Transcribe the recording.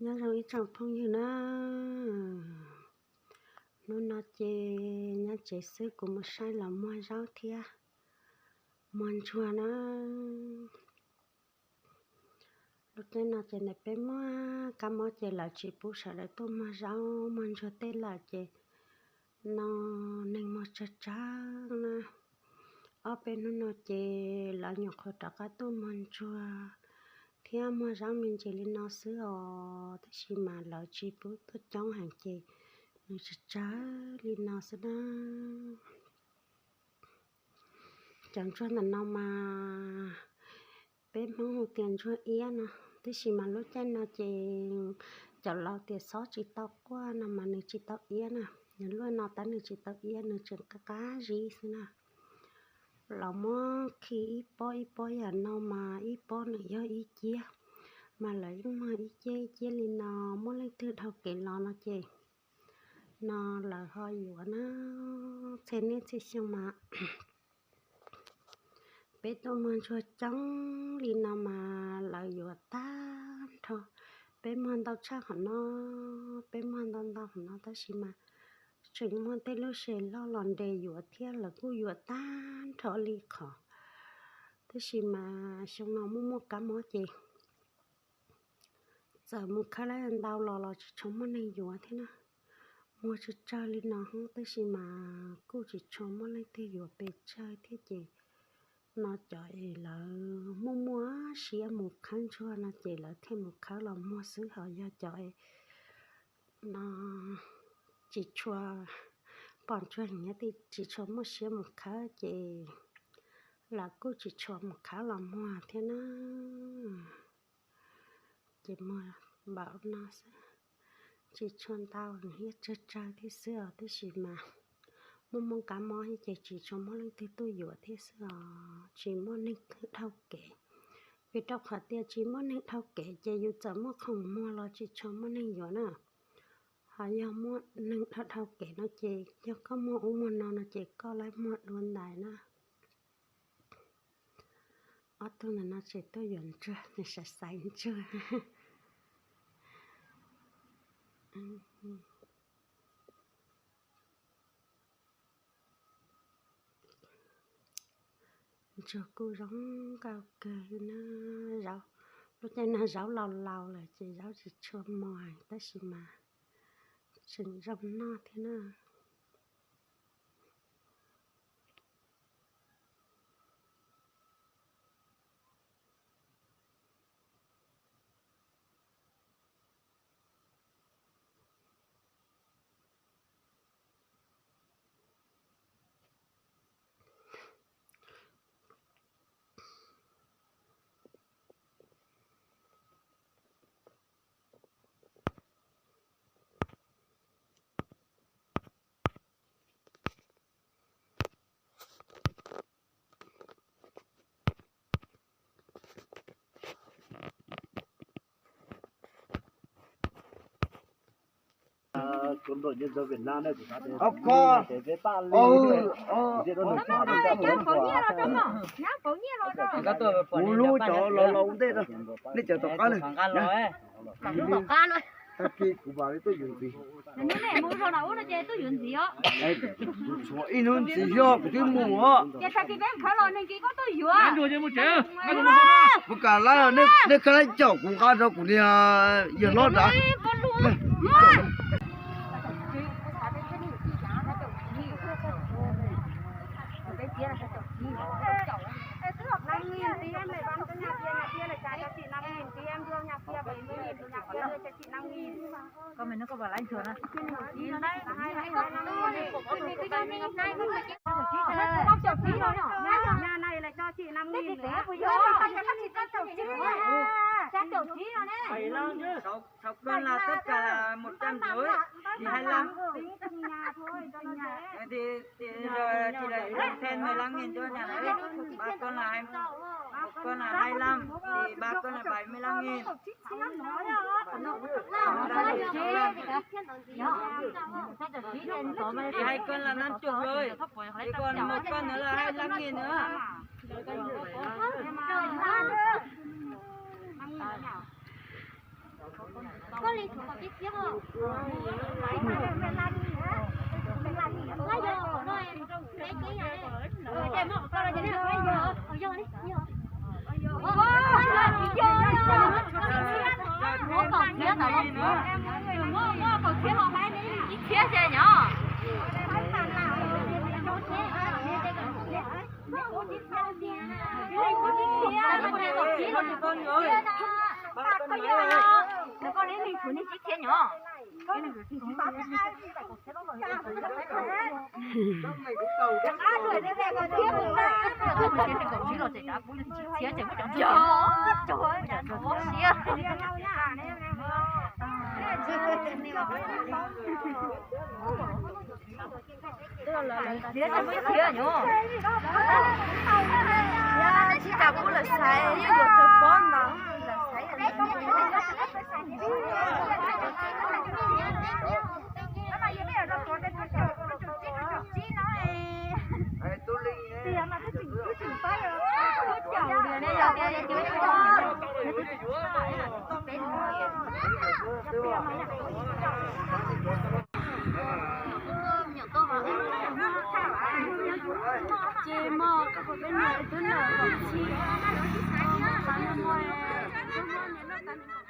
Nyob zoo ib tsoom phooj ywg na, hnub no ces nyob tsev xwb kuv mus saib los muag zaub thiab muag ntsuag na. Lub caij no ces ntawm peb muaj kab mob ces lawv tsis pub sawv daws tuaj muag zaub muag ntsuag tej lawm ces no neeg muag tsawg tsawg na. Ob peb hnub no ces lawv nyuam qhuav rov qab tuaj muag ntsuag thiab muag zaub me ntsis li no xwb os, tab sis mas lawv tsis pub tuaj coob heev ces nws tsawg tsawg li no xwb na. Cov ntsuag ntawm no mas peb Hmoob hu tias ntsuag iab no, tab sis mas lub caij no ces cov laus tias xob tsis tau quaj no mas nws tsis tau iab na. Nws luaj no tab nws tsis tau iab, nws tseem qab qab zib xwb na. Lawv muab khi ib pob ib pob yam no mas ib pob nws yog ib ciab, mas lawv yeej muag ib ciab ib ciab li no. Muaj leej twg dhau kev los no ces no lawv ho yuav na. Txhia niaj txhia xyoo mas peb tuaj muag ntsuag coob li no mas lawv yuav tag nrho. Peb muag ntau tshaj qhov no, peb muag ntau ntau qhov no tab sis mas tseem muaj tej lub tsev loj los nres yuav thiab, lawv kuj yuav tag nrho li qhov. Tab sis mas xyoo no muaj muaj kab mob ces txawm mus khawb lab ntau los los tsis tshua muaj neeg yuav thiab na. Muag tsawg tsawg li no tab sis mas kuj tsis tshua muaj leej twg yuav pes tsawg thiab ces no cov es lawv muaj muaj siab mus khawb ntsuag no ces lawv thiaj mus khawb los muag xwb, ho yog cov no tsis tshua pom ntsuag heev thiab tsis tshua muaj siab mus khawb ces lawv kuj tsis tshua mus khawb los muag thiab na. Ces muag npaum no xwb, tsis tshua ntau, thiab tsawg tsawg thiab xwb os, tab sis mas muaj muaj kab mob thiab ces tsis tshua muaj leej twg tuaj yuav thiab xwb os, tsis muaj neeg dhau kev. Vim rau qhov tias tsis muaj neeg dhau kev ces yus txawm muaj khoom muag los tsis tshua muaj neeg yuav na. Ho yog muaj neeg dhau dhau kev no ces yog koj muag ub muag no no ces koj laib muag dua ntais na. Ob tug ntawm no tseem tuaj yuav ntsuag, nws xaiv xaiv ntsuag. Ntsuag kuj zoo nkauj kawg li na. Zaub, lub caij no zaub laus laus lawm ces zaub tsis tshua mos tab sis mas tseem zoo noj thiab na. Kuv lub cov los los ua ntej, nej cov tom qab na. Tag kis kuv mam li tuaj yuav ntxiv. Tshuav ib hnub ntxiv xwb kuv twb mus os. Kuv kam lawm, nej khav lab caum kuv nqa rau kuv niag yawg hlob nrad. Sáu con là tất cả là một trăm rưỡi, thì hai lăm. Thì, thì giờ chỉ là thêm mười lăm nghìn cho nhà đấy. Ba con là hai, một con là hai lăm, thì ba con là bảy mươi lăm nghìn. Thì hai con là năm chục rồi. Thì còn một con nữa là hai lăm nghìn nữa. Con Tsis tas kuv lawm xaiv, yuav yuav tus pob no lawm xaiv. Ces mog, koj puas peb niam tus noj kom txhij, tas nag hmo, nag hmo niam noj tas nag hmo.